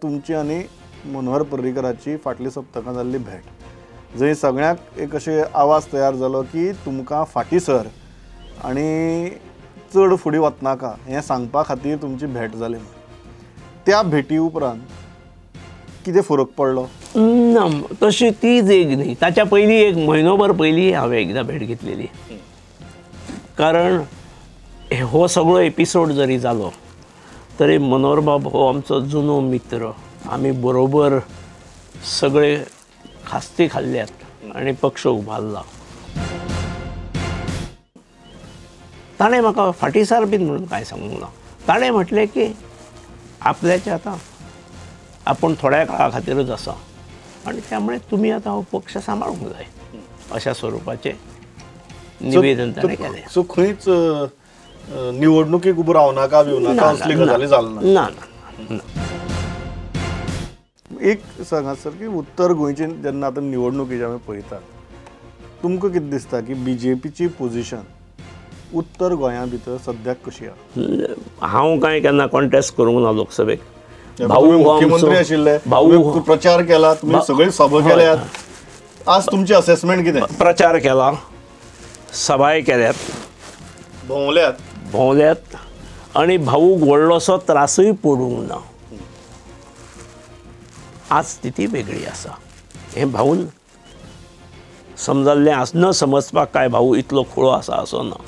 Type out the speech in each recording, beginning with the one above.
तुमची आनी मनोहर पर्रीकराची फाटली सप्तकां जाल्ली भेट, जंय सगळ्यांक एक अशें आवाज तयार जालो की तुमकां फाटीं सर आनी चड फुडें वचनाका हें सांगपा खातीर तुमची भेट जाली. त्या भेटी उपरांत कितें फरक पडलो? ना, तशी तीच एक न्ही, ताच्या पयलीं एक म्हयनोभर पयलीं हांवें एकदां भेट घेतलेली. कारण हो सगळो एपिसोड जरी जालो तरी मनोहरबाब हो आमचो जुनो मित्र, आमी बरोबर सगळे खास्ती खाल्ल्यात आनी पक्ष उबारला. ताणें म्हाका फाटीं सर बीन म्हणून कांय सांगूंक ना. ताणें म्हटलें की आपल्याचें आतां आपूण थोड्या काळा खातीरच आसा आनी त्यामुळे तुमी आतां हो पक्ष सांबाळूंक जाय अशा स्वरुपाचें निवेदन ताणें केलें. सो खंयच निवडणुकीक उबो रावनाका बिवनाका असली गजाली जाल ना? ना ना. एक सांगात सर की उत्तर गोंयचे जेन्ना आतां निवडणुकीचे आमी पळयतात, तुमकां कितें दिसता की बीजेपीची पोझिशन उत्तर गोंया भितर सद्याक कशी आसा? हांव कांय केन्ना कॉन्टेस्ट करूंक ना लोकसभेक. भाऊ मुख्यमंत्री आशिल्ले, भाऊ प्रचार केला, तुमी सगळे सभा केल्यात, आज तुमची असेसमेंट कितें? प्रचार केला, सभाय केल्यात, भोंवल्यात भोंवल्यात आनी भाऊक व्हडलोसो त्रासूय पडूंक ना. आज स्थिती वेगळी आसा हें भाऊन समजल्लें आस. न समजपाक काय भाऊ इतलो खुळो आसा असो ना.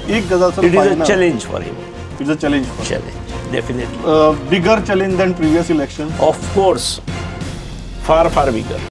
एक गजाल it is a challenge for him. It's a challenge. Challenge, definitely. Bigger challenge than previous election? Of course, far, far bigger.